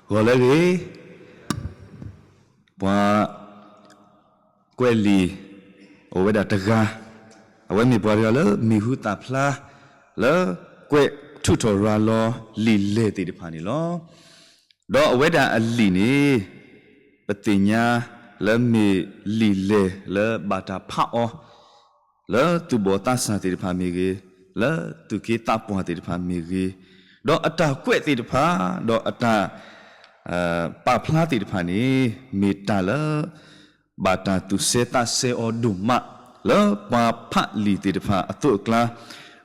ဂီၤလၢအဂ့ၤ, ပှၤကွဲးလံာ်အိၣ်ဝဲဒၣ်တဂၤ, အဝဲမ့ၢ်ပှၤတဂၤလၢမံၤဟူသၣ်ဖျါ လၢကွဲးထုးထီၣ်ရၤလီၤလံာ်လဲၢ်သ့ၣ်တဖၣ်န့ၣ်လီၤ. ဒီးအဝဲဒၣ်အလံာ်န့ၣ် ပသ့ၣ်ညါလၢမ့ၢ်လံာ်လဲၢ်လၢဘၣ်တၢ်ဖးအီၤ လၢသူၣ်ဘီၣ်သးစၢ်သ့ၣ်တဖၣ်မ့ၢ်ဂ့ၤ, လၢသူၣ်က့သးပှၢ်သ့ၣ်တဖၣ်မ့ၢ်ဂ့ၤ, ဒီးအတၢ်ကွဲးသ့ၣ်တဖၣ်, ဒီးအတၢ် ပာ်ဖျါသ့ၣ်တဖၣ်န့ၣ် မ့ၢ်တၢ်လၢ ဘၣ်တၢ်သူၣ်စဲသးစဲအီၤဒိၣ်မး လၢပှၤဖးလံာ်သ့ၣ်တဖၣ်အသိးအကျါ,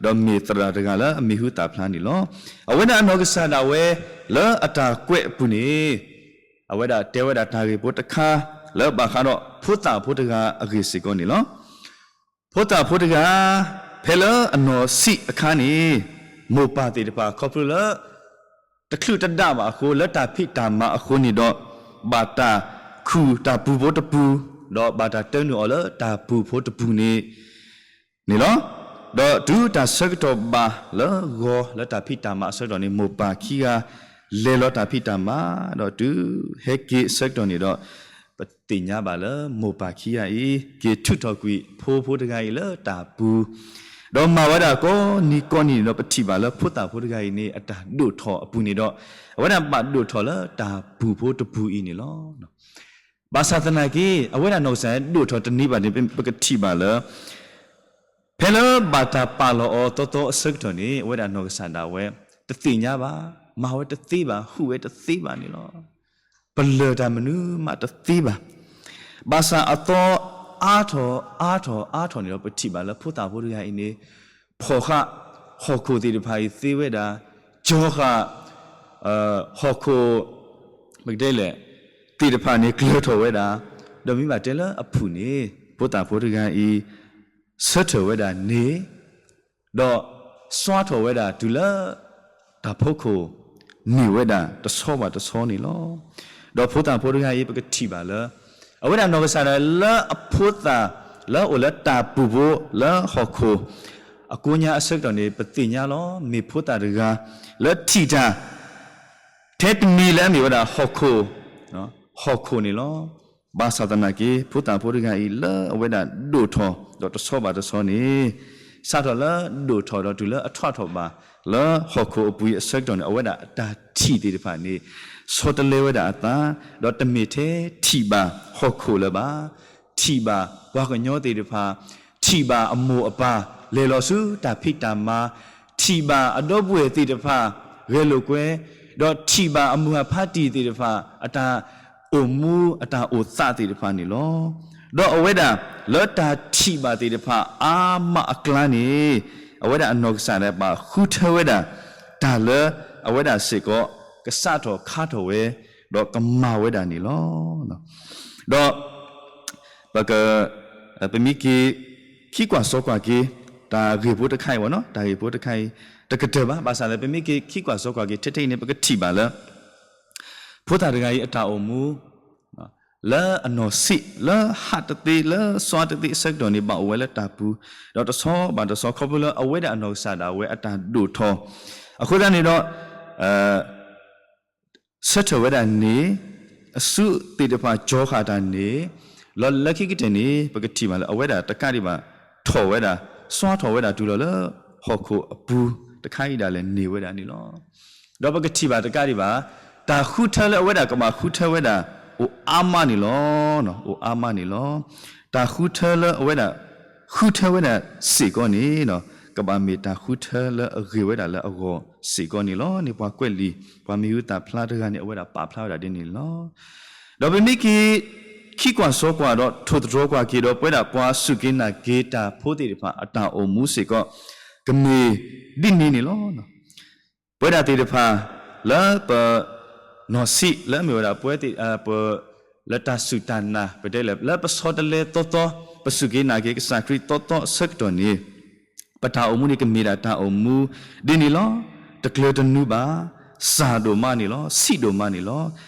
ဒီးမ့ၢ်သရၣ်တဂၤလၢအမံၤဟူသၣ်ဖျါန့ၣ်လီၤ. အဝဲဒၣ်အနီၢ်ကစၢ်ဒၣ်ဝဲ လၢအတၢ်ကွဲးအပူၤန့ၣ် အဝဲဒၣ်တဲဝဲဒၣ်တၢ်ဂ့ၢ်ဖိတခါ လၢဘၣ်ဃးဒီးဖိသၣ်ဖိတဂၤအဂ့ၢ်စ့ၢ်ကီးန့ၣ်လီၤ. ဖိသၣ်ဖိတဂၤ ဖဲလၢအနီၢ်ဆံးအခါန့ၣ် မိၢ်ပၢ်သ့ၣ်တဖၣ်ခီဖျိလၢ တချုးတဒၣ်ဘၣ်အဃိ လၢတၢ်ဖံးတၢ်မၤအဃိန့ၣ်ဒီး ဘၣ်တၢ်ခူၣ်တၢ်ပူၤဖိတပူၤ, ဒီးဘၣ်တၢ်တၢနုာ်အီၤလၢတၢ်ပူၤဖိတပူၤန့ၣ် န့ၣ်လီၤ. ဒီးတုၤတၢ်ဆၢကတီၢ်ဘၣ်လၢဂီၤလၢတၢ်ဖံးတၢ်မၤအဆၢကတီၢ်န့ၣ် မိၢ်ပၢ်ခံဂၤ လဲၤလီၤတၢ်ဖံးတၢ်မၤ, ဒီးတုၤဟဲက့ၤအဆၢကတီၢ်န့ၣ်ဒီး ပသ့ၣ်ညါဘၣ်လၢမိၢ်ပၢ်ခံဂၤအံၤ က့ၤထုးထီၣ်ကွံာ်ဖိဖိတဂၤအံၤလၢတၢ်ပူၤ, ဒီးမၤဝဲဒၣ်ကိးနံၤကိးနံၤန့ၣ်ဒီး ပထံၣ်ဘၣ်လၢဖိသၣ်ဖိတဂၤအံၤန့ၣ် အတၢ်ဒိၣ်ထီၣ်အပူၤန့ၣ်ဒီး အဝဲဒၣ်ဘၣ်ဒိၣ်ထီၣ်လၢတၢ်ပူၤဖိတပူၤအံၤန့ၣ်လီၤ. ဘၣ်ဆၣ်သနာ်က့ အဝဲဒၣ်နီၢ်ကစၢ်ဒၣ်ဒိၣ်ထီၣ်တန့ၢ်ဘၣ်န့ၣ် ပကထံၣ်ဘၣ်လၢ ဖဲလၢဘၣ်တၢ်ပာ်လီၤအီၤသီသီအဆၢကတီၢ်န့ၣ် အဝဲဒၣ်နီၢ်ကစၢ်ဒၣ်ဝဲ တသ့ၣ်ညါဘၣ်, မၤဝဲတသ့ဘၣ်, ဟူးဝဲတသ့ဘၣ်န့ၣ်လီၤ. ပလၢၢ်တၢ်မနုၤမးတသ့ဘၣ်. ဘၣ်ဆၣ်အသီအါထီၣ်အါထီၣ်အါထီၣ်န့ၣ်ဒီး ပထံၣ်ဘၣ်လၢဖိသၣ်ဖိတဂၤအံၤန့ၣ် ဖီၣ်ဃာ်ဟီၣ်ခိၣ်သ့ၣ်တဖၣ်အံၤသ့ဝဲဒၣ်, ကၠီဃာ် ဟီၣ်ခိၣ် ပကတဲလဲၣ် သ့ၣ်တဖၣ်န့ၣ် ကျၢၤထီၣ်ဝဲဒၣ်, ဒီးမ့ၢ်ဘၣ်တဲလၢအဖုၣ်န့ၣ် ဖိသၣ်ဖိတဂၤအံၤ ဆၢထၢၣ်ဝဲဒၣ်န့ၣ် ဒီးစွါထီၣ်ဝဲဒၣ်တုၤလၢ တၢ်ဖီခိၣ်န့ၢ်ဝဲဒၣ်တဆီဘၣ်တဆီန့ၣ်လီၤ. ဒီးဖိသၣ်ဖိတဂၤအံၤ ပကထံၣ်ဘၣ်လၢ အဝဲဒၣ်နီၢ်ကစၢ်ဒၣ်လၢအဖိသၣ်လၢအအိၣ်လၢတၢ်ပူၤဖိလၢဟီၣ်ခိၣ် အကိးညါအဆၢကတီၢ်န့ၣ် ပသ့ၣ်ညါလီၤ. မ့ၢ်ဖိသၣ်တဂၤလၢထံၣ်တၢ် ထဲတမံၤလၢအမ့ၢ်ဝဲဒၣ်ဟီၣ်ခိၣ်, ဟီၣ်ခိၣ်န့ၣ်လီၤ. ဘၣ်ဆၣ်သနာ်က့ ဖိသၣ်ဖိတဂၤအံၤလၢအဝဲဒၣ်ဒိၣ်ထီၣ်ဒီးတဆီဘၣ်တဆီန့ၣ်, စးထီၣ်လၢဒိၣ်ထီၣ်ဒီးတုၤလၢအထွးထီၣ်ဘၣ် လၢဟီၣ်ခိၣ်အပူၤအံၤအဆၢကတီၢ်န့ၣ် အဝဲဒၣ်အတၢ်ထံၣ်သ့ၣ်တဖၣ်န့ၣ် ဆီတလဲဝဲဒၣ်အသး, ဒီးတမ့ၢ်ထဲထံၣ်ဘၣ်ဟီၣ်ခိၣ်လၢၤဘၣ်, ထံၣ်ဘၣ်ပှၤကညီသ့ၣ်တဖၣ်, ထံၣ်ဘၣ်အမိၢ်အပၢ်လဲၤလီၤဆူတၢ်ဖံးတၢ်မၤ, ထံၣ်ဘၣ်အဒီပုၢ်ဝဲၢ်သ့ၣ်တဖၣ်ဂဲၤလိာ်ကွဲ, ဒီးထံၣ်ဘၣ်အမုၢ်အဖါတံၢ်သ့ၣ်တဖၣ် အတၢ်အိၣ်မူအတၢ်အိၣ်သးသ့ၣ်တဖၣ်န့ၣ်လီၤ. ဒီးအဝဲဒၣ်လၢတၢ်ထံၣ်ဘၣ်သ့ၣ်တဖၣ်အါမးအကျါန့ၣ်, အဝဲဒၣ်အနီၢ်ကစၢ်ဒၣ်ဘၣ်ဃုထၢဝဲဒၣ် တၢ်လၢအဝဲဒၣ်စ့ၢ်ကီး ကစးထီၣ်ခါထီၣ်ဝဲ ဒီးကမၤဝဲဒၣ်န့ၣ်လီၤ. ဒီး ပက ပမ့ၢ်က့ၤ ခံကွၢ်စီကွၢ်က့ၤ တၢ်ဂ့ၢ်ဖိတခါအံၤဘၣ်နီၤ, တၢ်ဂ့ၢ်ဖိတခါအံၤ တကတၢၢ်ဘၣ်, ဘၣ်ဆၣ်လၢပမ့ၢ်က့ၤခံကွၢ်စီကွၢ်က့ၤ ထဲထဲအံၤန့ၣ် ပကထံၣ်ဘၣ်လၢ ဖိသၣ်တဂၤအံၤအတၢ်အိၣ်မူ လၢအနီၢ်ဆံး လၢဟးတသ့ လၢစွါတသ့အဆၢကတီၢ်န့ၣ် ဘၣ်အိၣ်ဝဲလၢတၢ်ပူၤ, ဒီးတဆီဘၣ်တဆီ ခီဖျိလၢအဝဲဒၣ်အနီၢ်ကစၢ်ဒၣ်ဝဲအတၢ်ဒိၣ်ထီၣ်, အဃိသတးန့ၣ်ဒီး ဆၢထၢၣ်ဝဲဒၣ်န့ၣ်, အစုသ့ၣ်တဖၣ်ကၠီဃာ်တၢ်န့ၣ်, လီၤလၢခံကတၢၢ်န့ၣ် ပကထံၣ်ဘၣ်လၢအဝဲဒၣ်တကးဒံးဘၣ် ထီၣ်ဝဲဒၣ်, စွါထီၣ်ဝဲဒၣ်တုၤလီၤလၢ ဟီၣ်ခိၣ်အပူၤတခါအံၤဒၣ်လဲာ်န့ၢ်ဝဲဒၣ်န့ၣ်လီၤ. ဒီးပကထံၣ်ဘၣ်တကးဒံးဘၣ်, တၢ်ဃုထၢလၢအဝဲဒၣ်ကဘၣ်ဃုထၢဝဲဒၣ် အိၣ်အါမးန့ၣ်လီၤ, အိၣ်အါမးန့ၣ်လီၤ. တၢ်ဃုထၢလၢအဝဲဒၣ် ဃုထၢဝဲဒၣ်စ့ၢ်ကီးန့ၣ်, ကဘၣ်မ့ၢ်တၢ်ဃုထၢလၢအဂ့ၤဝဲဒၣ်လၢအဂီၢ်စ့ၢ်ကီးန့ၣ်လီၤ. န့ၣ်ပှၤကွဲးလံာ် ပှၤမံၤဟူသၣ်ဖျါတဂၤန့ၣ် အဝဲဒၣ်ပာ်ဖျါဝဲဒၣ်ဒ်န့ၣ်လီၤ. ဒီးပမ့ၢ်က့ၤ ခံကွၢ်စီကွၢ်ဒီးထိၣ်သတြီၤကွၢ်က့ၤဒီး ပဝဲဒၣ်ပှၤစူၢ်က့ၤနာ်က့ၤတၢ်ဖိသ့ၣ်တဖၣ် အတၢ်အိၣ်မူစ့ၢ်ကီး ကမ့ၢ်ဒ်န့ၣ်န့ၣ်လီၤ. ပဝဲဒၣ်သ့ၣ်တဖၣ် လၢပ နီၢ်ဆံး လၢအမ့ၢ်ဝဲဒၣ်ပဝဲသ့ၣ် ပ လၢတၢ်စူၢ်တၢ်နာ် ပတဲလဲၣ် လၢပဆီတလဲသီသီ ပစူၢ်က့ၤနာ်က့ၤကစၢ်ခရံာ်သီသီအဆၢကတီၢ်န့ၣ် ပတၢ်အိၣ်မူန့ၣ်ကမ့ၢ်ဒၣ်တၢ်အိၣ်မူ ဒ်န့ၣ်လီၤ. တကျၢၤတနူၤဘၣ်, စှၤဒိၣ်မးန့ၣ်လီၤ, ဆံးဒိၣ်မးန့ၣ်လီၤ.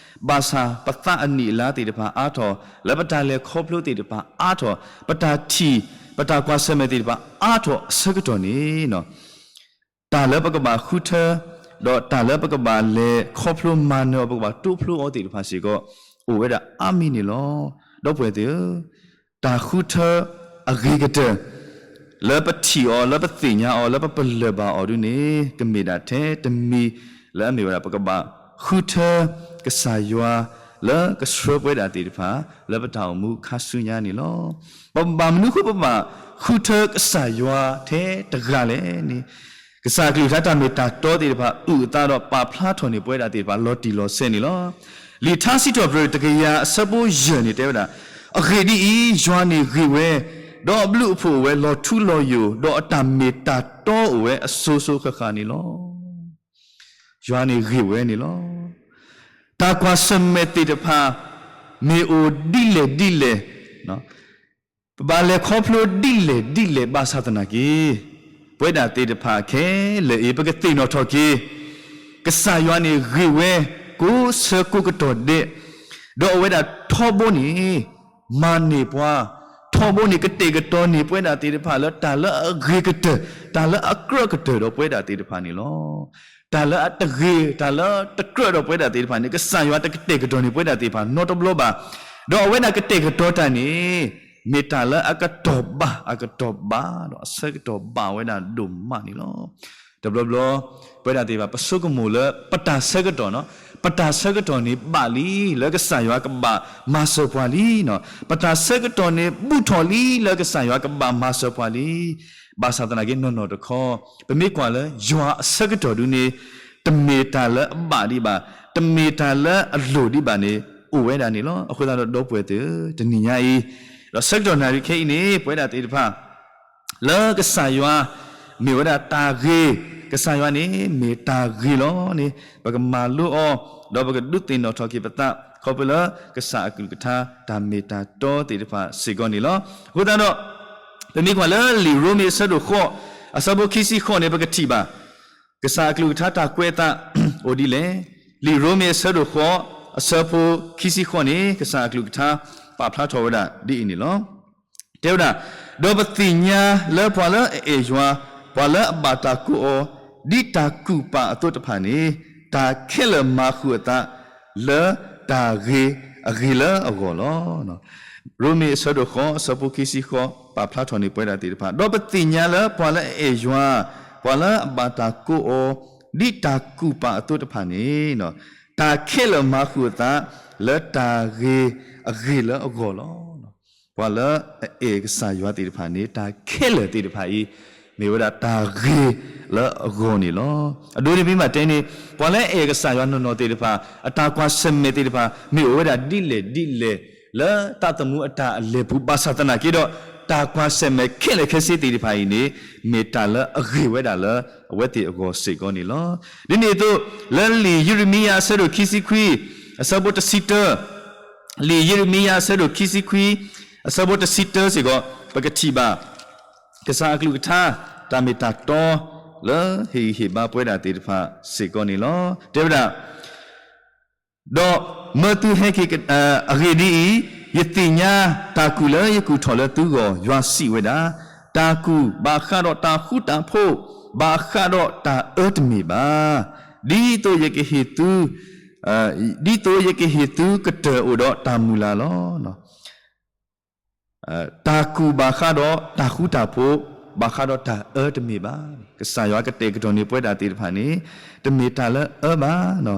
ဘၣ်ဆၣ်ပသးအနံၣ်အလါသ့ၣ်တဖၣ်အါထီၣ်, လၢပတၢ်လဲၤခီဖျိသ့ၣ်တဖၣ်အါထီၣ်, ပတၢ်ထံၣ် ပတၢ်ကွၢ်ဆၢၣ်မဲာ်သ့ၣ်တဖၣ်အါထီၣ်အဆၢကတီၢ်န့ၣ် တၢ်လၢပကဘၣ်ဃုထၢ ဒီးတၢ်လၢပကဘၣ်လဲၤခီဖျိမၤနၢၤအီၤ ပကဘၣ်တိဖျိအီၤသ့ၣ်တဖၣ်စ့ၢ်ကီး အိၣ်ဝဲဒၣ်အါမံၤန့ၣ်လီၤ. ဒီပုၢ်ဝဲၢ်သ့ၣ်ဧၢ, တၢ်ဃုထၢအဂ့ၤကတၢၢ် လၢပထံၣ်အီၤ, လၢပသ့ၣ်ညါအီၤ, လၢပပလၢၢ်ဘၣ်အီၤဒ်န့ၣ် ကမ့ၢ်ဒၣ်ထဲတမံၤလၢအမ့ၢ်ဝဲဒၣ် ပကဘၣ်ဃုထၢကစၢ်ယွၤ လၢကဆှၢပဝဲဒၣ်သ့ၣ်တဖၣ် လၢပတၢ်အိၣ်မူခါဆူညါန့ၣ်လီၤ. ပဘၣ်မနုၤဃိပဘၣ်ဃုထၢကစၢ်ယွၤထဲတဂၤလဲၣ်န့ၣ်, ကစၢ်အကလုၢ်ကထါတၢ်မ့ၢ်တၢ်တီသ့ၣ်တဖၣ် အုၣ်အသးဒီးပာ်ဖျါထီၣ်န့ၢ်ပဝဲဒၣ်သ့ၣ်တဖၣ် လီၤတံၢ်လီၤဆဲးန့ၣ်လီၤ. လံာ်ထါစံးထီၣ်ပတြၢၤ တကယၤအဆၢဖိယဲၢ်န့ၣ် တဲဝဲဒၣ်, အဂ့ၢ်ဒ်အံၤ, ယွၤန့ၣ်ဂ့ၤဝဲ, ဒီးအဘျုးအဖှိၣ်အိၣ်ဝဲလီၤထူလီၤယိာ်, ဒီးအတၢ်မ့ၢ်တၢ်တီအိၣ်ဝဲအစိၤစိၤဃၣ်ဃၣ်န့ၣ်လီၤ. ယွၤန့ၣ်ဂ့ၤဝဲန့ၣ်လီၤ. တၢ်ကွၢ်ဆၢၣ်မဲာ်သ့ၣ်တဖၣ် မ့ၢ်အိၣ်ဒ်လဲၣ်ဒ်လဲၣ်, ပဘၣ်လဲၤခီဖျိဒ်လဲၣ်ဒ်လဲၣ်ဘၣ်ဆၣ်သနာ်က့, ပဝဲဒၣ်သ့ၣ်တဖၣ်ခဲလၢာ်အံၤ ပကသ့ၣ်နီၣ်ထီၣ်က့ၤ ကစၢ်ယွၤန့ၣ်ဂ့ၤဝဲ ကိးဆၢကိးကတီၢ်ဒဲး, ဒီးအဝဲဒၣ်ထီဘိန့ၣ် မၤန့ၢ်ပှၤ, ထီဘိန့ၣ် ကတဲာ်ကတီၤန့ၢ်ပဝဲဒၣ်သ့ၣ်တဖၣ်လၢတၢ်လၢအဂ့ၤကတၢၢ်, တၢ်လၢအကြၢးကတၢၢ်ဒီးပဝဲဒၣ်သ့ၣ်တဖၣ်န့ၣ်လီၤ. တၢ်လၢအတဂ့ၤ, တၢ်လၢတကြၢးဒီးပဝဲဒၣ်သ့ၣ်တဖၣ်န့ၣ် ကစၢ်ယွၤတကတဲာ်ကတီၤန့ၢ်ပဝဲဒၣ်သ့ၣ်တဖၣ်နီတဘျီဘၣ်. ဒီးအဝဲဒၣ်ကတဲာ်ကတီၤတၢ်န့ၣ် မ့ၢ်တၢ်လၢအကတီၢ်ဘၣ်, အကတီၢ်ဘၣ်ဒီးအဆၢကတီၢ်ဘၣ်ဝဲဒၣ်ဒိၣ်မးန့ၣ်လီၤ. တဘျီဘျီ ပဝဲဒၣ်သ့ၣ်တဖၣ် ပဆိကမိၣ်လၢပတၢ်ဆၢကတီၢ်နီၤ, ပတၢ်ဆၢကတီၢ်န့ၣ်ဘၣ်လံ လၢကစၢ်ယွၤကဘၣ်မၤစၢၤပှၤလံနီၤ, ပတၢ်ဆၢကတီၢ်န့ၣ်ဘူးထီၣ်လံ လၢကစၢ်ယွၤကဘၣ်မၤစၢၤပှၤလံ. ဘၣ်ဆၣ်သနာ်က့နီၢ်နီၢ်တခီ ပမ့ၢ်ကွၢ်လၢယွၤအဆၢကတီၢ်ဒုန့ၣ် တမ့ၢ်တၢ်လၢအဘၣ်ဒံးဘၣ်, တမ့ၢ်တၢ်လၢအလိၣ်ဒံးဘၣ်န့ၣ် အိၣ်ဝဲဒၣ်န့ၣ်လီၤ. အဃိသတးဒီးဒီပုၢ်ဝဲၢ်သ့ၣ်ဧၢ, တနံၤညါအံၤ ဒီးဆၢကတီၢ်နၣ်ရံၣ်ခဲအံၤန့ၣ် ပဝဲဒၣ်သ့ၣ်တဖၣ် လၢကစၢ်ယွၤ မ့ၢ်ဝဲဒၣ်တၢ်ဂ့ၤ, ကစၢ်ယွၤန့ၣ်မ့ၢ်တၢ်ဂ့ၤလီၤန့ၣ် ပကမၤလိအီၤ, ဒီးပကဒုးသ့ၣ်နီၣ်ထီၣ်က့ၤပသး ခီဖျိလၢကစၢ်အကလုၢ်ကထါတၢ်မ့ၢ်တၢ်တီသ့ၣ်တဖၣ်စ့ၢ်ကီးန့ၣ်လီၤ. အဃိသတးဒီး ပမ့ၢ်ကွၢ်လၢလံာ်ရိမ့ၤအဆၢဒိၣ်ဃိး အဆၢဖိခံဆံဃိးန့ၣ် ပကထံၣ်ဘၣ် ကစၢ်အကလုၢ်ကထါတၢ်ကွဲးအသးအိၣ်ဒ်လဲၣ်. လံာ်ရိမ့ၤအဆၢဒိၣ်ဃိး အဆၢဖိခံဆံဃိးန့ၣ် ကစၢ်အကလုၢ်ကထါပာ်ဖျါထီၣ်ဝဲဒၣ်ဒ်အံၤန့ၣ်လီၤ. တဲဝဲဒၣ်, ဒီးပသ့ၣ်ညါလၢပှၤလၢအအဲၣ်ယွၤ, ပှၤလၢအဘၣ်တၢ်ကိးအီၤ ဒ်တၢ်ကူၣ်ပာ်အသိးတဖၣ်န့ၣ်, တၢ်ခဲလၢာ်မၤဃုာ်အသး လၢတၢ်ဂ့ၤအဂ့ၤလၢအဂီၢ်လီၤ. ရိမ့ၤအဆၢဒိၣ်ဃိး အဆၢဖိခံဆံဃိး ပာ်ဖျါထီၣ်န့ၢ်ပဝဲဒၣ်သ့ၣ်တဖၣ်, ဒီးပသ့ၣ်ညါလၢပှၤလၢအအဲၣ်ယွၤ, ပှၤလၢအဘၣ်တၢ်ကိးအီၤ ဒ်တၢ်ကူၣ်ပာ်အသိးတဖၣ်န့ၣ်, တၢ်ခဲလၢာ်မၤဃုာ်အသး လၢတၢ်ဂ့ၤအဂ့ၤလၢအဂီၢ်လီၤ. ပှၤလၢအအဲၣ်ကစၢ်ယွၤသ့ၣ်တဖၣ်န့ၣ် တၢ်ခဲလၢာ်သ့ၣ်တဖၣ်အံၤ မ့ၢ်ဝဲဒၣ်တၢ်ဂ့ၤလၢအဂီၢ်န့ၣ်လီၤ. အဒိန့ၣ်မ့ၢ်ဘၣ်တဲန့ၣ် ပှၤလၢအအဲၣ်ကစၢ်ယွၤနီၢ်နီၢ်သ့ၣ်တဖၣ် အတၢ်ကွၢ်ဆၢၣ်မဲာ်သ့ၣ်တဖၣ် မ့ၢ်အိၣ်ဝဲဒၣ်ဒ်လဲၣ်ဒ်လဲၣ် လၢသးသမူအတၢ်အလဲၤပူၤ ဘၣ်ဆၣ်သနာ်က့ဒီး တၢ်ကွၢ်ဆၢၣ်မဲာ်ခဲလၢာ်ခဲဆ့သ့ၣ်တဖၣ်အံၤန့ၣ် မ့ၢ်တၢ်လၢအဂ့ၤဝဲဒၣ်လၢအဝဲသ့ၣ်အဂီၢ်စ့ၢ်ကီးန့ၣ်လီၤ. ဒ်န့ၣ်အသိး လၢလံာ်ယံးရမံယၤအဆၢဒိၣ်ခံဆံခွံ အဆၢဖိတဆံတၢ လံာ်ယံးရမံယၤအဆၢဒိၣ်ခံဆံခွံ အဆၢဖိတဆံတၢစ့ၢ်ကီး ပကထံၣ်ဘၣ် ကစၢ်အကလုၢ်ကထါ တၢ်မ့ၢ်တၢ်တီ လၢဟ့ၣ်ဂံၢ်ဟ့ၣ်ဘါပဝဲဒၣ်သ့ၣ်တဖၣ်စ့ၢ်ကီးန့ၣ်လီၤ. တဲဝဲဒၣ် ဒီးမၢသုဟဲက့ၤ အဂ့ၢ်ဒ်အံၤ, ယသ့ၣ်ညါတၢ်ကူၣ်လၢယကူၣ်ထီၣ်လၢသုဂီၢ်, ယွၤစံးဝဲဒၣ်, တၢ်ကူၣ်ဘၣ်ဃးဒီးတၢ်ဃူတၢ်ဖိး, ဘၣ်ဃးဒီးတၢ်အၢတမ့ၢ်ဘၣ်. ဒ်သိးယကဟ့ၣ်သု ဒ်သိးယကဟ့ၣ်သုကတၢၢ်အိၣ်ဒီးတၢ်မုၢ်လၢ်လီၤ. တၢ်ကူၣ်ဘၣ်ဃးဒီးတၢ်ဃူတၢ်ဖိး, ဘၣ်ဃးဒီးတၢ်အၢတမ့ၢ်ဘၣ်. ကစၢ်ယွၤကတဲာ်ကတီၤန့ၢ်ပဝဲဒၣ်သ့ၣ်တဖၣ်န့ၣ် တမ့ၢ်တၢ်လၢအအၢဘၣ်.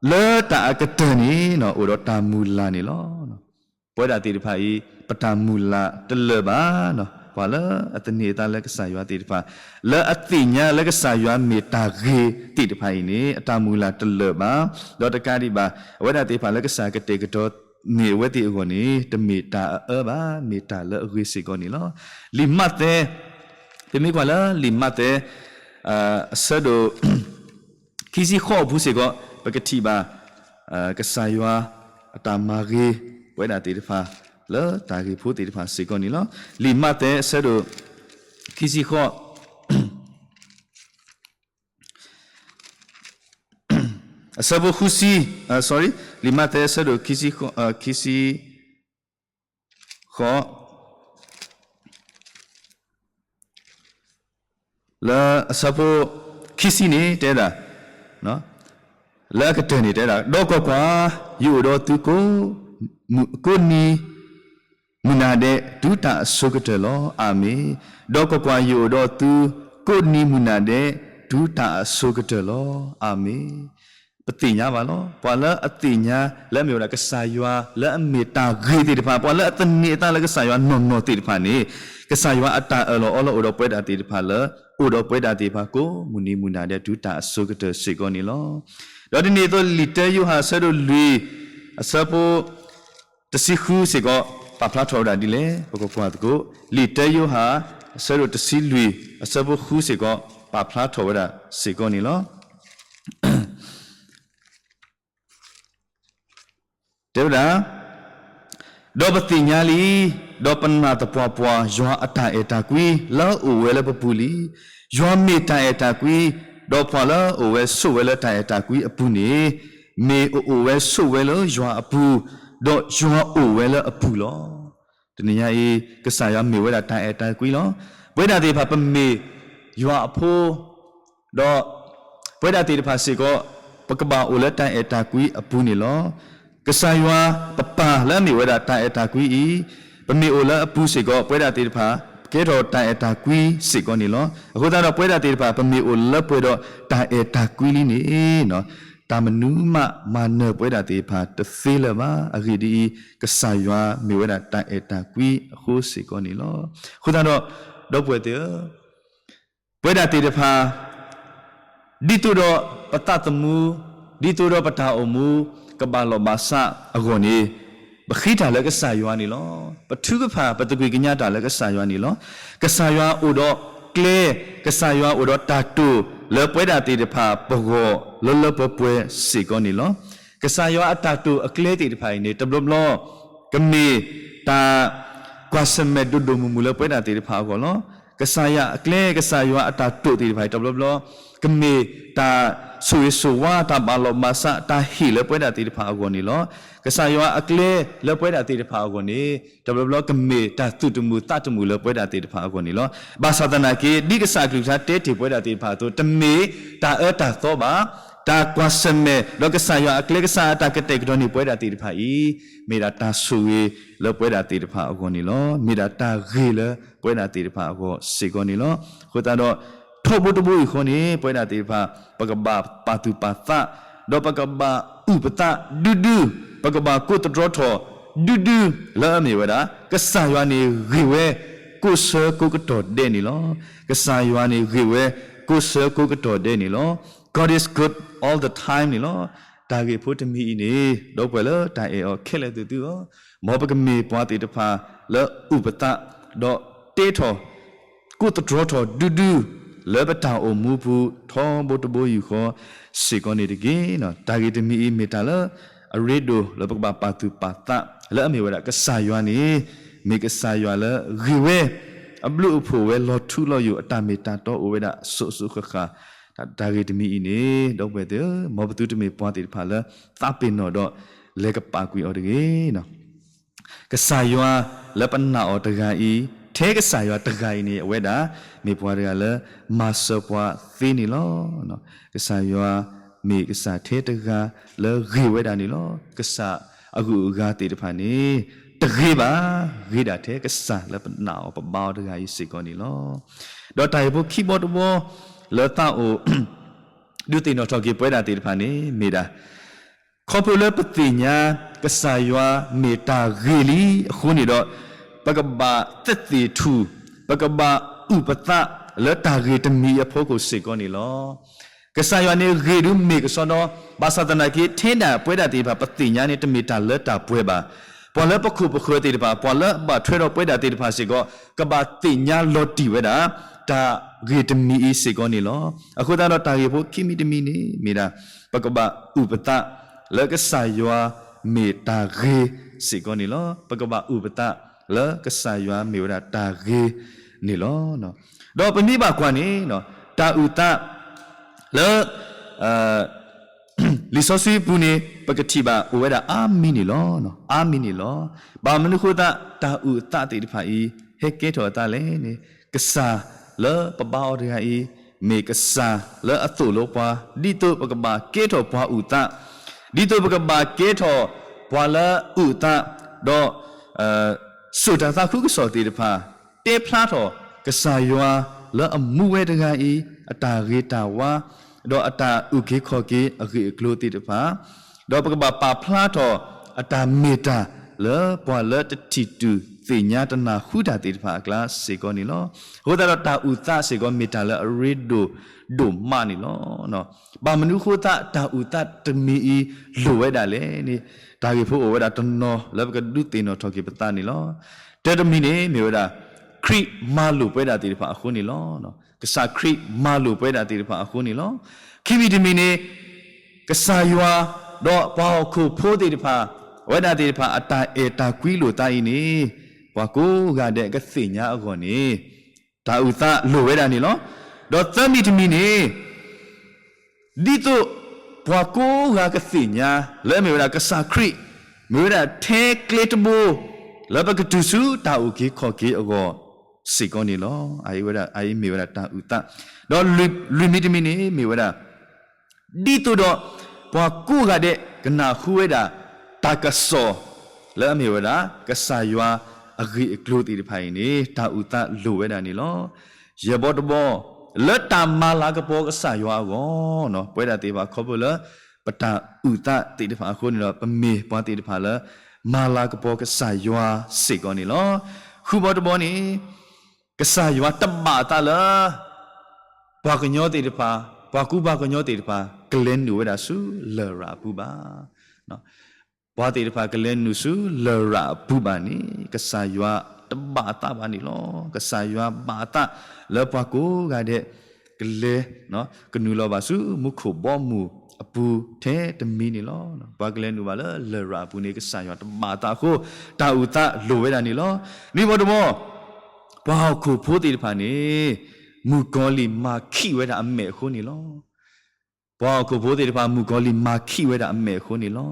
လၢတၢ်အကတၢၢ်န့ၣ် အိၣ်ဒီးတၢ်မုၢ်လၢ်န့ၣ်လီၤ. ပဝဲဒၣ်သ့ၣ်တဖၣ်အံၤ ပတၢ်မုၢ်လၢ်တလၢာ်ဘၣ်. ပှၤလၢအသန့ၤအသးလၢကစၢ်ယွၤသ့ၣ်တဖၣ် လၢအသ့ၣ်ညါလၢကစၢ်ယွၤမ့ၢ်တၢ်ဂ့ၤသ့ၣ်တဖၣ်အံၤန့ၣ် အတၢ်မုၢ်လၢ်တလၢာ်ဘၣ်. ဒီးတကးဒံးဘၣ် အဝဲဒၣ်သ့ၣ်တဖၣ်လၢကစၢ်ကတဲာ်ကတီၤန့ၢ်အဝဲသ့ၣ်အဂီၢ်န့ၣ် တမ့ၢ်တၢ်အအၢဘၣ်, မ့ၢ်တၢ်လၢအဂ့ၤစ့ၢ်ကီးန့ၣ်လီၤ. လံာ်မးသဲ, ပမ့ၢ်ကွၢ်လၢလံာ်မးသဲ အဆၢဒိၣ် ခံဆံဃိးအပူၤစ့ၢ်ကီး ပကထံၣ်ဘၣ် ကစၢ်ယွၤအတၢ်မၤဂ့ၤ ပဝဲဒၣ်သ့ၣ်တဖၣ် လၢတၢ်ဂ့ၢ်ဖိသ့ၣ်တဖၣ်စ့ၢ်ကီးန့ၣ်လီၤ. လံာ်မးသဲအဆၢဒိၣ် ခံဆံဃိး အဆၢဖိဃုဆံ, sorry, လံာ်မးသဲအဆၢဒိၣ် ခံဆံဃိး လၢအဆၢဖိခံဆံန့ၣ် တဲဝဲဒၣ်, လၢအကတၢၢ်န့ၣ်တဲဒၣ်, ဒီးကွၢ်ကွၢ်, ယအိၣ်ဒီးသုကိးနံၤ မုၢ်နၤဒဲး တုၤတၢ်အစိၤကတၢၢ်လီၤ. အၤမ့ၣ်. ဒီးကွၢ်ကွၢ်, ယအိၣ်ဒီးသုကိးနံၤမုၢ်နၤဒဲး တုၤတၢ်အစိၤကတၢၢ်လီၤ. အၤမ့ၣ်. ပသ့ၣ်ညါဘၣ်လီၤ. ပှၤလၢအသ့ၣ်ညါ လၢအမ့ၢ်ဝဲဒၣ်ကစၢ်ယွၤ လၢအမ့ၢ်တၢ်ဂ့ၤသ့ၣ်တဖၣ်, ပှၤလၢအသန့ၤအသးလၢကစၢ်ယွၤနီၢ်နီၢ်သ့ၣ်တဖၣ်န့ၣ်, ကစၢ်ယွၤအတၢ်အၢၣ်လီၤအီလီၤအိၣ်ဒီးပဝဲဒၣ်သ့ၣ်တဖၣ်လၢ အိၣ်ဒီးပဝဲဒၣ်သ့ၣ်တဖၣ်ကိးမုၢ်နံၤမုၢ်နၤဒဲး တုၤတၢ်အစိၤကတၢၢ်စ့ၢ်ကီးန့ၣ်လီၤ. ဒီးဒ်န့ၣ်အသိး လံာ်တၢယိၤဟၣ်အဆၢဒိၣ်လွံၢ် အဆၢဖိ တဆံဃုစ့ၢ်ကီး ပာ်ဖျါထီၣ်ဝဲဒၣ်ဒ်လဲၣ်, ပကကွၢ်သကိး, လံာ်တၢယိၤဟၣ် အဆၢဒိၣ်တဆံလွံၢ် အဆၢဖိဃုစ့ၢ်ကီး ပာ်ဖျါထီၣ်ဝဲဒၣ်စ့ၢ်ကီးန့ၣ်လီၤ. တဲဝဲဒၣ်, ဒီးပသ့ၣ်ညါလံ, ဒီးပနာ်သပှၢ်ပှၢ် ယွၤအတၢ်အဲၣ်တၢ်ကွံ လၢအအိၣ်ဝဲလၢပပူၤလံ. ယွၤမ့ၢ်တၢ်အဲၣ်တၢ်ကွံ, ဒီးပှၤလၢအအိၣ်ဝဲဆိးဝဲလၢတၢ်အဲၣ်တၢ်ကွံအပူၤန့ၣ်, မ့ၢ်အအိၣ်ဝဲဆိးဝဲလၢယွၤအပူၤ, ဒီးယွၤအိၣ်ဝဲလၢအပူၤလီၤ. တနံၤညါအံၤ ကစၢ်ယွၤမ့ၢ်ဝဲဒၣ်တၢ်အဲၣ်တၢ်ကွံလီၤ. ပဝဲဒၣ်သ့ၣ်တဖၣ် ပမ့ၢ်ယွၤအဖိ ဒီးပဝဲဒၣ်သ့ၣ်တဖၣ်စ့ၢ်ကီး ပကဘၣ်အိၣ်လၢတၢ်အဲၣ်တၢ်ကွံအပူၤန့ၣ်လီၤ. ကစၢ်ယွၤပပၢ်လၢအမ့ၢ်ဝဲဒၣ်တၢ်အဲၣ်တၢ်ကွံအံၤ, ပမ့ၢ်အိၣ်လၢအပူၤစ့ၢ်ကီး ပဝဲဒၣ်သ့ၣ်တဖၣ် ကဲထီၣ်တၢ်အဲၣ်တၢ်ကွံစ့ၢ်ကီးန့ၣ်လီၤ. အဃိသတးဒီး ပဝဲဒၣ်သ့ၣ်တဖၣ်ပမ့ၢ်အိၣ်လၢပှဲၤဒီးတၢ်အဲၣ်တၢ်ကွံလံန့ၣ်, တၢ်မနုၤမးမၤနၢၤပဝဲဒၣ်သ့ၣ်တဖၣ်တသ့လၢၤဘၣ်. အဂ့ၢ်ဒ်အံၤ, ကစၢ်ယွၤမ့ၢ်ဝဲဒၣ်တၢ်အဲၣ်တၢ်ကွံအဃိစ့ၢ်ကီးန့ၣ်လီၤ. အဃိသတးဒီး ဒီပုၢ်ဝဲၢ်သ့ၣ်ဧၢ, ပဝဲဒၣ်သ့ၣ်တဖၣ် ဒ်သိးဒီးပသးသမူ, ဒ်သိးဒီးပတၢ်အိၣ်မူ ကဘၣ်လီၢ်ဘၣ်စးအဂီၢ်န့ၣ်, ပဃ့တၢ်လၢကစၢ်ယွၤန့ၣ်လီၤ. ပထုကဖၣ် ပသကွံာ်ကညးတၢ်လၢကစၢ်ယွၤန့ၣ်လီၤ. ကစၢ်ယွၤအိၣ်ဒီးကျဲ, ကစၢ်ယွၤအိၣ်ဒီးတၢ်တိာ် လၢပဝဲဒၣ်သ့ၣ်တဖၣ်ပဂီၢ် လၢလၢပှဲၤပှဲၤစ့ၢ်ကီးန့ၣ်လီၤ. ကစၢ်ယွၤအတၢ်တိာ်အကျဲသ့ၣ်တဖၣ်အံၤန့ၣ် တဘျီဘျီ ကမ့ၢ်တၢ် ကွၢ်ဆၢၣ်မဲာ်ဒိၣ်ဒိၣ်မုၢ်မုၢ်လၢပဝဲဒၣ်သ့ၣ်တဖၣ်အဂီၢ်လီၤ. ကစၢ်ယွၤအကျဲ ကစၢ်ယွၤအတၢ်တိာ်သ့ၣ်တဖၣ်အံၤ တဘျီဘျီ ကမ့ၢ်တၢ်ဆိၣ်ဂ့ၤဆိၣ်ဝါ တၢ်ဘၣ်လီၢ်ဘၣ်စး တၢ်ဟ့ၣ်လၢပဝဲဒၣ်သ့ၣ်တဖၣ်အဂီၢ်န့ၣ်လီၤ. ကစၢ်ယွၤအကျဲလၢပဝဲဒၣ်သ့ၣ်တဖၣ်အဂီၢ်န့ၣ် တဘျီဘျီကမ့ၢ်တၢ်သူၣ်တမုာ်သးတမုာ်လၢပဝဲဒၣ်သ့ၣ်တဖၣ်အဂီၢ်န့ၣ်လီၤ. ဘၣ်ဆၣ်သနာ်က့ ဒ်ကစၢ်အကလုၢ်ကထါတဲတ့ၢ်ပဝဲဒၣ်သ့ၣ်တဖၣ်အသိး တမ့ၢ်တၢ်အၢတၢ်သီဘၣ်. တၢ်ကွၢ်ဆၢၣ်မဲာ် ဒီးကစၢ်ယွၤအကျဲ ကစၢ်အတၢ်ကတဲာ်ကတီၤန့ၢ်ပဝဲဒၣ်သ့ၣ်တဖၣ်အံၤ မ့ၢ်ဒၣ်တၢ်ဆိၣ်ဂ့ၤလၢပဝဲဒၣ်သ့ၣ်တဖၣ်အဂီၢ်န့ၣ်လီၤ. မ့ၢ်ဒၣ်တၢ်ဂ့ၤလၢပဝဲဒၣ်သ့ၣ်တဖၣ်အဂီၢ်စ့ၢ်ကီးန့ၣ်လီၤ. အဃိသတးဒီး ထီဘိတဘိယူၢ်ဃီန့ၣ် ပဝဲဒၣ်သ့ၣ်တဖၣ် ပကဘၣ်ပာ်သူၣ်ပာ်သး ဒီးပကဘၣ်အုၣ်ပသးဒုဒု, ပကဘၣ်ကိးသတြီထီၣ်ဒုဒု လၢအမ့ၢ်ဝဲဒၣ် ကစၢ်ယွၤန့ၣ်ဂ့ၤဝဲ ကိးဆၢကိးကတီၢ်ဒဲးန့ၣ်လီၤ. ကစၢ်ယွၤန့ၣ်ဂ့ၤဝဲ ကိးဆၢကိးကတီၢ်ဒဲးန့ၣ်လီၤ. God is good all the time န့ၣ်လီၤ. တၢ်ဂ့ၢ်ဖိတမံၤအံၤန့ၣ် ဒီပုၢ်ဝဲၢ်လၢတၢ်အဲၣ်အီၤခဲလၢာ်သ့ၣ်သုဧၢ, မ်ပကမ့ၢ်ပှၤသ့ၣ်တဖၣ်လၢအုၣ်ပသး ဒီးတ့ထီၣ် ကိးသတြီထီၣ်ဒုဒု လၢပတၢ်အိၣ်မူပူၤ ထီဘိတဘိယူၢ်ဃီစ့ၢ်ကီးန့ၣ်တက့ၢ်. တၢ်ဂ့ၢ်တမံၤအံၤမ့ၢ်တၢ်လၢ အရ့ဒိၣ်လၢပကဘၣ်ပာ်သူၣ်ပာ်သး လၢအမ့ၢ်ဝဲဒၣ် ကစၢ်ယွၤန့ၣ် မ့ၢ်ကစၢ်ယွၤလၢဂ့ၤဝဲ အဘျုးအဖှိၣ်ဝဲလီၤထူလီၤယိာ် အတၢ်မ့ၢ်တၢ်တီအိၣ်ဝဲဒၣ်အစိၤစိၤဃၣ်ဃၣ်, တၢ်ဂ့ၢ်တမံၤအံၤန့ၣ် ဒီပုၢ်ဝဲၢ်သ့ၣ်ဧၢ, မ်ပသုတမ့ၢ်ပှၤသ့ၣ်တဖၣ်လၢ သးပ့ၤနီၣ်ဒီး လဲၤကပာ်ကွံာ်အီၤတဂ့ၤ. ကစၢ်ယွၤလၢပနာ်အီၤတဂၤအံၤ, ထဲကစၢ်ယွၤတဂၤအံၤန့ၣ် အဝဲဒၣ် မ့ၢ်ပှၤတဂၤလၢ မၤစၢၤပှၤသ့န့ၣ်လီၤ. ကစၢ်ယွၤမ့ၢ်ကစၢ်ထဲတဂၤလၢဂ့ၤဝဲဒၣ်န့ၣ်လီၤ. ကစၢ်အဂုၤအဂၤသ့ၣ်တဖၣ်န့ၣ် တဂ့ၤဘၣ်, ဂ့ၤဒၣ်ထဲကစၢ်လၢပနာ်အီၤပဘါအီၤတဂၤအံၤစ့ၢ်ကီးန့ၣ်လီၤ. ဒီးတၢ်ဂ့ၢ်ဖိခံဘီတဘီ လၢသးအိၣ် ဒုးသ့ၣ်နီၣ်ထီၣ်က့ၤပဝဲဒၣ်သ့ၣ်တဖၣ်န့ၣ် မ့ၢ်ဒၣ် ခီဖျိလၢပသ့ၣ်ညါ ကစၢ်ယွၤမ့ၢ်တၢ်ဂ့ၤလံအဃိန့ၣ်ဒီး ပကဘၣ်သက်သေထူၣ်, ပကဘၣ်အုၣ်ပသးလၢတၢ်ဂ့ၢ်တမံၤအံၤအဖီခိၣ်စ့ၢ်ကီးန့ၣ်လီၤ. ကစၢ်ယွၤန့ၣ်ဂ့ၤဒုးမ့ၢ်ကစီဒီ, ဘၣ်ဆၣ်သနာ်က့ ထဲဒၣ်ပဝဲဒၣ်သ့ၣ်တဖၣ်ပသ့ၣ်ညါန့ၣ် တမ့ၢ်တၢ်လၢတၢ်ပှဲၤဘၣ်. ပှၤလၢပခိၣ်ပဃၢၤသ့ၣ်တဖၣ်, ပှၤလၢအဘၣ်ထွဲဒီးပဝဲဒၣ်သ့ၣ်တဖၣ်စ့ၢ်ကီး ကဘၣ်သ့ၣ်ညါလီၤတံၢ်ဝဲဒၣ် တၢ်ဂ့ၢ်တမံၤအံၤစ့ၢ်ကီးန့ၣ်လီၤ. အဃိသတးဒီးတၢ်ဂ့ၢ်ဖိခံမံၤတမံၤန့ၣ် မ့ၢ်ဒၣ် ပကဘၣ်အုၣ်ပသးလၢကစၢ်ယွၤမ့ၢ်တၢ်ဂ့ၤစ့ၢ်ကီးန့ၣ်လီၤ. ပကဘၣ်အုၣ်ပသးလၢကစၢ်ယွၤမ့ၢ်ဝဲဒၣ်တၢ်ဂ့ၤန့ၣ်လီၤ. ဒီးပမ့ၢ်ဘၣ်ကွၢ်န့ၣ် တၢ်အုၣ်သးလၢ လံာ်စီဆှံပူၤန့ၣ် ပကထံၣ်ဘၣ်အိၣ်ဝဲဒၣ်အါမံၤန့ၣ်လီၤ. အါမံၤန့ၣ်လီၤ. ဘၣ်မနုၤဃိသတး တၢ်အုၣ်အသးသ့ၣ်တဖၣ်အံၤ ဟဲကဲထီၣ်အသးလဲၣ်န့ၣ် ကစၢ်လၢပဘါအီၤတဂၤအံၤ မ့ၢ်ကစၢ်လၢအသိၣ်လိပှၤ, ဒ်သိးပကဘၣ်ကဲထီၣ်ပှၤအုၣ်သး, ဒ်သိးပကဘၣ်ကဲထီၣ်ပှၤလၢအုၣ်သး, ဒီး စိာ်တၢ်သးခုကစီၣ်သ့ၣ်တဖၣ် တဲဖျါထီၣ်ကစၢ်ယွၤလၢအမူဝဲတဂၤအံၤ အတၢ်ဂ့ၤတၢ်ဝါ, ဒီးအတၢ်အုၣ်က့ၤခီၣ်က့ၤအဂ့ၢ်အကျိၤသ့ၣ်တဖၣ်, ဒီးပကဘၣ်ပာ်ဖျါထီၣ်အတၢ်မ့ၢ်တၢ်လၢပှၤလၢတထံၣ်တူၢ်သ့ၣ်ညါတနၢ်ဟူတၢ်သ့ၣ်တဖၣ်အကျါစ့ၢ်ကီးန့ၣ်လီၤ. အဃိသတးဒီးတၢ်အုၣ်သးစ့ၢ်ကီးမ့ၢ်တၢ်လၢအရ့ဒိၣ်ဒိၣ်မးန့ၣ်လီၤ. ဘၣ်မနုၤအဃိသတးတၢ်အုၣ်သးတမံၤအံၤလိၣ်ဝဲဒၣ်လဲၣ်န့ၣ် တၢ်ဂ့ၢ်ဖိအိၣ်ဝဲဒၣ်တနီၤလၢပကဒုးသ့ၣ်နီၣ်ထီၣ်က့ၤပသးန့ၣ်လီၤ. တၢတမံၤန့ၣ်မ့ၢ်ဝဲဒၣ် ခရံာ်မၤလိာ်ပဝဲဒၣ်သ့ၣ်တဖၣ်အဃိန့ၣ်လီၤ. ကစၢ်ခရံာ်မၤလိာ်ပဝဲဒၣ်သ့ၣ်တဖၣ်အဃိန့ၣ်လီၤ. ခံမံၤတမံၤန့ၣ် ကစၢ်ယွၤ ဒီးပှၤဟီၣ်ခိၣ်ဖိသ့ၣ်တဖၣ် အဝဲဒၣ်သ့ၣ်တဖၣ်အတၢ်အဲၣ်တၢ်ကွံလိာ်သးအံၤန့ၣ် ပှၤကိးဂၤဒဲးကသ့ၣ်ညါအဂီၢ်န့ၣ် တၢ်အုၣ်သးလိၣ်ဝဲဒၣ်န့ၣ်လီၤ. ဒီးသၢမံၤတမံၤန့ၣ် ဒ်သိးပှၤကိးဂၤကသ့ၣ်ညါ လၢအမ့ၢ်ဝဲဒၣ်ကစၢ်ခရံာ် မ့ၢ်ဝဲဒၣ်ထဲကျဲတဘိ လၢပကတုၤဆူတၢ်အုၣ်က့ၤခီၣ်က့ၤအဂီၢ်စ့ၢ်ကီးန့ၣ်လီၤ. အအံၤမ့ၢ်ဝဲဒၣ်တၢ်အုၣ်သး, ဒီးလွံၢ်မံၤတမံၤန့ၣ်မ့ၢ်ဝဲဒၣ် ဒ်သိးဒီးပှၤကိးဂၤဒဲးကနၢ်ဟူဝဲဒၣ် တၢ်ကစီၣ်လၢအမ့ၢ်ဝဲဒၣ် ကစၢ်ယွၤအဂ့ၢ်အကျိၤသ့ၣ်တဖၣ်အံၤန့ၣ် တၢ်အုၣ်သးလိၣ်ဝဲဒၣ်န့ၣ်လီၤ. ယဲၢ်ဘီတဘီ လၢတၢ်မၤလၤကပီၤကစၢ်ယွၤအဂီၢ်, ပဝဲဒၣ်သ့ၣ်တဖၣ်ခီဖျိလၢ ပတၢ်အုၣ်သးသ့ၣ်တဖၣ်အဃိန့ၣ်ဒီး ပမ့ၢ်ပှၤသ့ၣ်တဖၣ်လၢ မၤလၤကပီၤကစၢ်ယွၤစ့ၢ်ကီးန့ၣ်လီၤ. ဃုဘီတဘီန့ၣ် ကစၢ်ယွၤတဘၣ်အသးလၢ ပှၤကညီသ့ၣ်တဖၣ်, ပှၤကူပှၤကညီသ့ၣ်တဖၣ် ကလဲၤနုာ်ဝဲဒၣ်ဆူလရာ်အပူၤဘၣ်. ပှၤသ့ၣ်တဖၣ်ကလဲၤနုာ်ဆူလရာ်အပူၤဘၣ်န့ၣ် ကစၢ်ယွၤတဘၣ်အသးဘၣ်န့ၣ်လီၤ. ကစၢ်ယွၤဘၣ်အသးလၢပှၤကိးဂၤဒဲး ကလဲၤ ကနုာ်လီၤဘၣ်ဆူမူခိၣ်ဘီမုၢ်အပူၤထဲတမံၤန့ၣ်လီၤ. ပှၤကလဲၤနုာ်ဘၣ်လၢလရာ်အပူၤန့ၣ် ကစၢ်ယွၤတဘၣ်အသးအဃိ တၢ်အုၣ်သးလိၣ်ဝဲဒၣ်န့ၣ်လီၤ. နွံဘီတဘီ ပှၤဟီၣ်ခိၣ်ဖိသ့ၣ်တဖၣ်န့ၣ် မုၣ်ကီၤလံၢ်မၤခံးဝဲဒၣ်အမဲာ်အဃိန့ၣ်လီၤ. ပှၤဟီၣ်ခိၣ်ဖိသ့ၣ်တဖၣ် မုၣ်ကီၤလံၢ်မၤခံးဝဲဒၣ်အမဲာ်အဃိန့ၣ်လီၤ.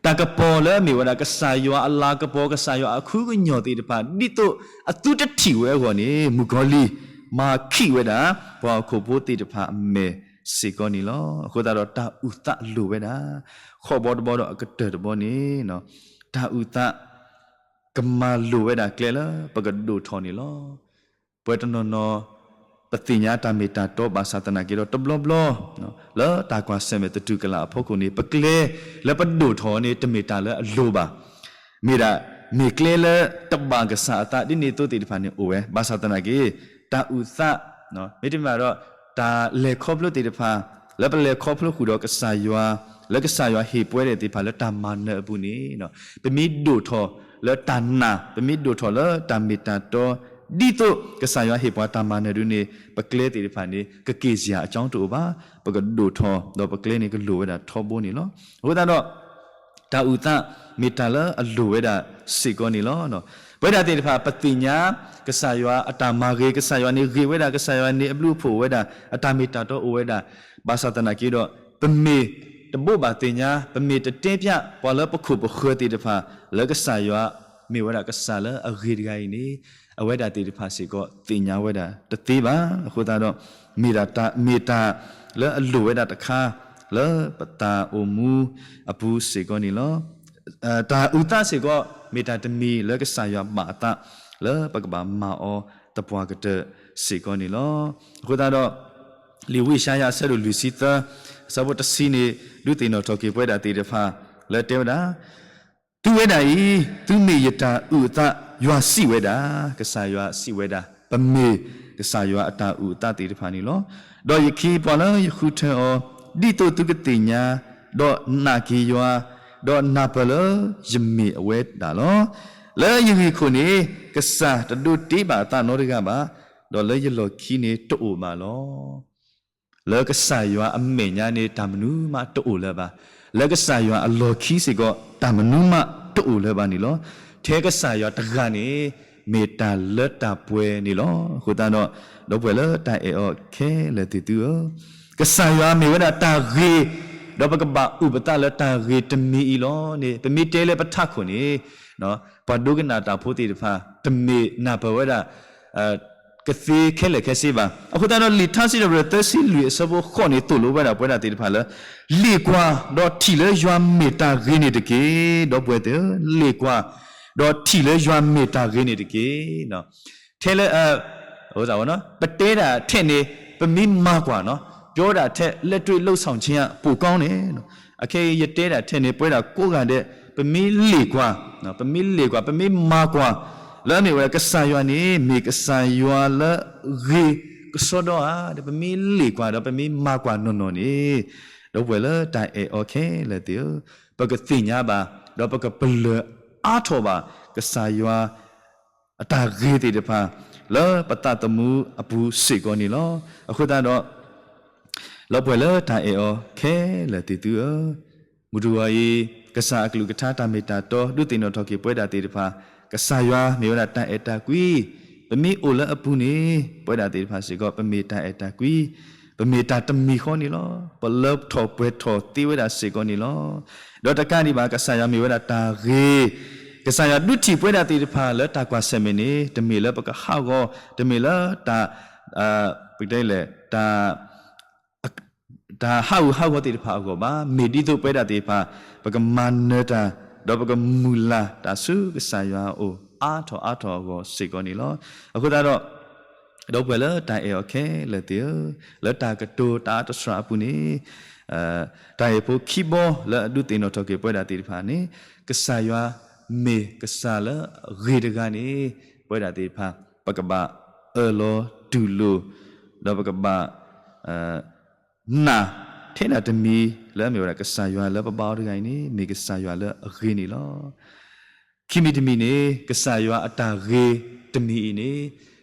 တၢ်ကပီၤလၢအမ့ၢ်ဝဲဒၣ် ကစၢ်ယွၤအလၤကပီၤ ကစၢ်ယွၤအခူကညီၢ်သ့ၣ်တဖၣ် ဒ်သိးအသုတထံၣ်ဝဲအဂီၢ်န့ၣ် မုၣ်ကီၤလံၢ်မၤခံးဝဲဒၣ် ပှၤဟီၣ်ခိၣ်ဖိသ့ၣ်တဖၣ်အမဲာ်စ့ၢ်ကီးန့ၣ်လီၤ. အဃိသတးဒီးတၢ်အုၣ်သးလိၣ်ဝဲဒၣ် ဃိးဘီတဘီဒီးအကတၢၢ်တဘီန့ၣ် တၢ်အုၣ်သး ကမၤလိာ်ဝဲဒၣ်ကျဲလၢပကဒိၣ်ထီၣ်န့ၣ်လီၤ. ပဝဲတနီၤနီၤ ပသ့ၣ်ညါတၢ်မ့ၢ်တၢ်တီဘၣ်ဆၣ်သနာ်က့ဒီး တဘျီဘျီ လၢတၢ်ကွၢ်ဆၢၣ်မဲာ်သတူၢ်ကလာ်အဖီခိၣ်န့ၣ် ပကျဲလၢပဒိၣ်ထီၣ်န့ၣ် တမ့ၢ်တၢ်လၢအလိၤဘၣ်. မ့ၢ်ဒၣ် မ့ၢ်ကျဲလၢတဘၣ်ကစၢ်အသး ဒ်န့ၣ်အသိးသ့ၣ်တဖၣ်န့ၣ်အိၣ်ဝဲ ဘၣ်ဆၣ်သနာ်က့ တၢ်အုၣ်သး မ့တမ့ၢ်ဒီး တၢ်လဲၤခီဖျိသ့ၣ်တဖၣ် လၢပလဲၤခီဖျိဃုာ်ဒီးကစၢ်ယွၤ လၢကစၢ်ယွၤဟ့ၣ်ပှဲၤဒၣ်သ့ၣ်တဖၣ်လၢတၢ်မၤနၢၤအပူၤန့ၣ် ပမ့ၢ်ဒိၣ်ထီၣ်လၢတၢ်နာ် ပမ့ၢ်ဒိၣ်ထီၣ်လၢတၢ်မ့ၢ်တၢ်တီ ဒ်သိးကစၢ်ယွၤဟ့ၣ်ပှၤတၢ်မၤနၢၤဒုန့ၣ် ပကျဲသ့ၣ်တဖၣ်န့ၣ် ကက့ၢ်စရာအကြောင်းတအိၣ်ဘၣ်. ပကဒိၣ်ထီၣ်ဒီးပကျဲန့ၣ်ကလိၣ်ဝဲဒၣ်ထီဘိန့ၣ်လီၤ. အဃိသတးဒီး တၢ်အုၣ်သးမ့ၢ်တၢ်လၢအလိၣ်ဝဲဒၣ်စ့ၢ်ကီးန့ၣ်လီၤ. ပဝဲဒၣ်သ့ၣ်တဖၣ် ပသ့ၣ်ညါ ကစၢ်ယွၤအတၢ်မၤဂ့ၤ ကစၢ်ယွၤန့ၣ်ဂ့ၤဝဲဒၣ် ကစၢ်ယွၤန့ၣ်အဘျုးအဖှိၣ်အိၣ်ဝဲဒၣ် အတၢ်မ့ၢ်တၢ်တီအိၣ်ဝဲဒၣ် ဘၣ်ဆၣ်သနာ်က့ဒီး ပမ့ၢ်တဘိးဘၣ်သ့ၣ်ညါ ပမ့ၢ်တတဲပျးပှၤလၢပခိၣ်ပဃၢၤသ့ၣ်တဖၣ် လၢကစၢ်ယွၤမ့ၢ်ဝဲဒၣ်ကစၢ်လၢအဂ့ၤတဂၤအံၤန့ၣ် အဝဲဒၣ်သ့ၣ်တဖၣ်စ့ၢ်ကီးသ့ၣ်ညါဝဲဒၣ်တသ့ဘၣ်. အဃိသတးဒီး မ့ၢ်တၢ် မ့ၢ်တၢ်လၢအလိၣ်ဝဲဒၣ်တခါ လၢပတၢ်အိၣ်မူအပူၤစ့ၢ်ကီးန့ၣ်လီၤ. တၢ်အုၣ်သးစ့ၢ်ကီး မ့ၢ်တၢ်တမံၤလၢကစၢ်ယွၤဘၣ်အသး လၢပကဘၣ်မၤအီၤသပှၢ်ကတၢၢ်စ့ၢ်ကီးန့ၣ်လီၤ. အဃိသတးဒီး လံာ်ဝံယၡါယၤအဆၢဒိၣ်လွံၢ်ဆံသၢ အဆၢဖိတဆံန့ၣ် ဒုးသ့ၣ်နီၣ်ထီၣ်က့ၤပဝဲဒၣ်သ့ၣ်တဖၣ် လၢတဲဝဲဒၣ် သုဝဲဒၣ်အံၤ သုမ့ၢ်ယတၢ်အုၣ်အသး ယွၤစံးဝဲဒၣ်, ကစၢ်ယွၤစံးဝဲဒၣ် ပမ့ၢ်ကစၢ်ယွၤအတၢ်အုၣ်အသးသ့ၣ်တဖၣ်န့ၣ်လီၤ. ဒီးယခ့ပှၤလၢယဃုထၢအီၤ ဒ်သိးသုကသ့ၣ်ညါ ဒီးနာ်က့ၤယွၤ, ဒီးနၢ်ပၢၢ်လၢယမ့ၢ်အဝဲဒၣ်လီၤ. လၢယဂ့ၢ်ခိၣ်န့ၣ် ကစၢ်တဒိးတ့ဘၣ်အသးနီတဂၤဘၣ်, ဒီးလၢယလီၢ်ခံန့ၣ်တအိၣ်ဘၣ်လီၤ. လၢကစၢ်ယွၤအမဲာ်ညါန့ၣ် တၢ်မနုၤမးတအိၣ်လၢၤဘၣ်. လၢကစၢ်ယွၤအလီၢ်ခံစ့ၢ်ကီး တၢ်မနုၤမးတအိၣ်လၢၤဘၣ်န့ၣ်လီၤ. ထဲကစၢ်ယွၤတဂၤန့ၣ် မ့ၢ်တၢ်လၢတၢ်ပှဲၤန့ၣ်လီၤ. အဃိသတးဒီး ဒီပုၢ်ဝဲၢ်လၢတၢ်အဲၣ်အီၤခဲလၢာ်သ့ၣ်သုဧၢ, ကစၢ်ယွၤမ့ၢ်ဝဲဒၣ်တၢ်ဂ့ၤ, ဒီးပကဘၣ်အုၣ်ပသးလၢတၢ်ဂ့ၤတမံၤအံၤလီၤန့ၣ် ပမ့ၢ်တဲလၢပထးခိၣ်န့ၣ် ပှၤဒိကနၣ်တၢ်ဖိသ့ၣ်တဖၣ် တမ့ၢ်နၢ်ပၢၢ်ဝဲဒၣ် ကသ့ခဲလၢာ်ခဲဆ့ဘၣ်. အဃိသတးဒီး လံာ်ထါစံးထီၣ်ပတြၢၤ သၢဆံလွံၢ် အဆၢဖိဃိးန့ၣ် သိၣ်လိဝဲဒၣ်ပဝဲဒၣ်သ့ၣ်တဖၣ်လၢ လ့ၣ်ကွၢ် ဒီးထံၣ်လၢယွၤမ့ၢ်တၢ်ဂ့ၤန့ၣ်တက့ၢ်. ဒီပုၢ်ဝဲၢ်သ့ၣ်ဧၢ, လ့ၣ်ကွၢ် ဒီးထံၣ်လၢယွၤမ့ၢ်တၢ်ဂ့ၤန့ၣ်တက့ၢ်. ထဲလၢ ပတဲဒၣ်ထဲန့ၣ် ပမ့ၢ်မၤကွၢ်နီၤ, ပြောဒၣ်ထဲ လက်တွေ့လုပ်ဆောင်ခြင်းအပိုကောင်းန့ၣ်, အခဲအံၤယတဲဒၣ်ထဲန့ၣ် ပဝဲဒၣ်ကိးဂၤဒဲး ပမ့ၢ်လ့ၣ်ကွၢ်, ပမ့ၢ်လ့ၣ်ကွၢ် ပမ့ၢ်မၤကွၢ် လၢအမ့ၢ်ဝဲဒၣ်ကစၢ်ယွၤန့ၣ် မ့ၢ်ကစၢ်ယွၤလၢဂ့ၤကစီဒီဧါ, ဒီးပမ့ၢ်လ့ၣ်ကွၢ်ဒီးပမ့ၢ်မၤကွၢ်နီၢ်နီၢ်န့ၣ်, ဒီပုၢ်ဝဲၢ်လၢတၢ်အဲၣ်အီၤခဲလၢာ်သ့ၣ်ဧၢ, ပကသ့ၣ်ညါဘၣ် ဒီးပကပလၢၢ်အါထီၣ်ဘၣ် ကစၢ်ယွၤ အတၢ်ဂ့ၤသ့ၣ်တဖၣ် လၢပသးသမူအပူၤစ့ၢ်ကီးန့ၣ်လီၤ. အဃိသတးဒီး လၢပှဲၤလၢတၢ်အဲၣ်အီၤခဲလၢာ်သ့ၣ်သုဧၢ, မုၢ်တဂီၤအံၤ ကစၢ်အကလုၢ်ကထါတၢ်မ့ၢ်တၢ်တီ ဒုးသ့ၣ်နီၣ်ထီၣ်က့ၤပဝဲဒၣ်သ့ၣ်တဖၣ်, ကစၢ်ယွၤမ့ၢ်ဝဲဒၣ်တၢ်အဲၣ်တၢ်ကွံ, ပမ့ၢ်အိၣ်လၢအပူၤန့ၣ် ပဝဲဒၣ်သ့ၣ်တဖၣ်စ့ၢ်ကီး ပမ့ၢ်တၢ်အဲၣ်တၢ်ကွံ, ပမ့ၢ်တၢ်တမံၤဃီန့ၣ်လီၤ. ပလၢထီၣ်ပှဲၤထီၣ်သ့ဝဲဒၣ်စ့ၢ်ကီးန့ၣ်လီၤ. ဒီးတကးဒံးဘၣ် ကစၢ်ယွၤမ့ၢ်ဝဲဒၣ်တၢ်ဂ့ၤ, ကစၢ်ယွၤဒုးထံၣ်ပဝဲဒၣ်သ့ၣ်တဖၣ်လၢတၢ်ကွၢ်ဆၢၣ်မဲာ်န့ၣ် တမ့ၢ်လၢပကဟးဂီၤ, တမ့ၢ်လၢတၢ် ပကတဲလဲၣ် တၢ် တၢ်ဟးဂူာ်ဟးဂီၤသ့ၣ်တဖၣ်အဂီၢ်ဘၣ်, မ့ၢ်ဒ်သိးပဝဲဒၣ်သ့ၣ်တဖၣ် ပကမၤနၢၤတၢ် ဒီးပကမုၢ်လၢ်တၢ်ဆူကစၢ်ယွၤအအိၣ် အါထီၣ်အါထီၣ်အဂီၢ်စ့ၢ်ကီးန့ၣ်လီၤ. အဃိသတးဒီး ဒီပုၢ်ဝဲၢ်လၢတၢ်အဲၣ်အီၤခဲလၢာ်သ့ၣ်ဧၢ, လၢတၢ်ကတိၤတၢ်အါတစှၤအပူၤန့ၣ် တၢ်အဲၣ်ဖိခံဘီလၢအဒုးသ့ၣ်နီၣ်ထီၣ်က့ၤပဝဲဒၣ်သ့ၣ်တဖၣ်န့ၣ် ကစၢ်ယွၤမ့ၢ်ကစၢ်လၢအဂ့ၤတဂၤန့ၣ် ပဝဲဒၣ်သ့ၣ်တဖၣ် ပကဘၣ်အၢၣ်လီၤတူၢ်လိာ် ဒီးပကဘၣ် နာ်ထဲဒၣ်တမံၤ လၢအမ့ၢ်ဝဲဒၣ်ကစၢ်ယွၤလၢပဘါအီၤတဂၤအံၤန့ၣ် မ့ၢ်ကစၢ်ယွၤလၢအဂ့ၤန့ၣ်လီၤ. ခံမံၤတမံၤန့ၣ် ကစၢ်ယွၤအတၢ်ဂ့ၤတမံၤအံၤန့ၣ်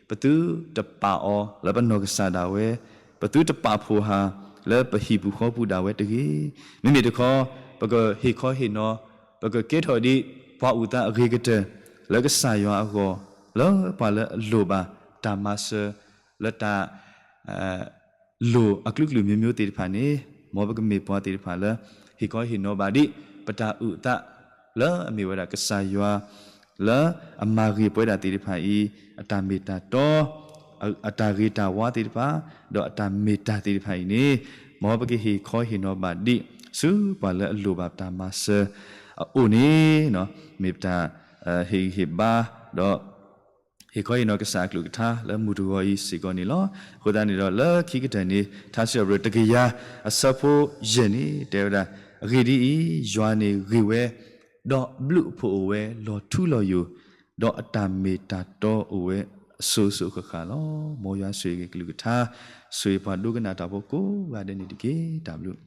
ပသုတပာ်အီၤလၢပနီၢ်ကစၢ်ဒၣ်ဝဲ, ပသုတပာ်ဖှိၣ်ဟးလၢပဟံၣ်ပူၤဃီပူၤဒၣ်ဝဲတဂ့ၤ. မ့မ့ၢ်တခီ ပကဟ့ၣ်ခီဟ့ၣ်နီၤ, ပကကဲထီၣ်ဒ်ပှၤအုၣ်သးအဂ့ၤကတၢၢ် လၢကစၢ်ယွၤအဂီၢ်, လၢပှၤလၢအလိၣ်ဘၣ်တၢ်မၤစၢၤ လၢတၢ် လိၣ်အကလုာ်ကလုာ်မျိုးမျိုးသ့ၣ်တဖၣ်န့ၣ် မ်ပကမ့ၢ်ပှၤသ့ၣ်တဖၣ်လၢ ဟ့ၣ်ခီဟ့ၣ်နီၤဘၣ်ဒ် ပတၢ်အုၣ်အသး လၢအမ့ၢ်ဝဲဒၣ်ကစၢ်ယွၤ လၢအမၤဂ့ၤပဝဲဒၣ်သ့ၣ်တဖၣ်အံၤ အတၢ်မ့ၢ်တၢ်တီ အတၢ်ဂ့ၤတၢ်ဝါသ့ၣ်တဖၣ် ဒီးအတၢ်မ့ၢ်တၢ်သ့ၣ်တဖၣ်အံၤန့ၣ် မ်ပကဟ့ၣ်ခီဟ့ၣ်နီၤဘၣ်ဒ် ဆူပှၤလၢအလိၣ်ဘၣ်တၢ်မၤစၢၤအအိၣ်န့ၣ် မ့ၢ်ပတၢ် ဟ့ၣ်ဂံၢ်ဟ့ၣ်ဘါ ဒီး ဟ့ၣ်ခီဟ့ၣ်နီၤကစၢ်အကလုၢ်ကထါလၢမုၢ်တဂီၤအံၤစ့ၢ်ကီးန့ၣ်လီၤ. အဃိသတးန့ၣ်ဒီး လၢခံကတၢၢ်န့ၣ် ထါစံးထီၣ်ပတြၢၤတကယၤ အဆၢဖိယဲၢ်န့ၣ် တဲဝဲဒၣ်, အဂ့ၢ်ဒ်အံၤ, ယွၤန့ၣ်ဂ့ၤဝဲ, ဒီးဘျုးအဖှိၣ်အိၣ်ဝဲလီၤထူလီၤယိာ်, ဒီးအတၢ်မ့ၢ်တၢ်တီအိၣ်ဝဲအစိၤစိၤဃၣ်ဃၣ်လီၤ. မ်ယွၤဆိၣ်ဂ့ၤက့ၤကလုၢ်ကထါ, ဆိၣ်ဂ့ၤပှၤဒိကနၣ်တၢ်ဖိကိးဂၤဒဲးန့ၣ်တက့ၢ်. တၢ်ဘျုး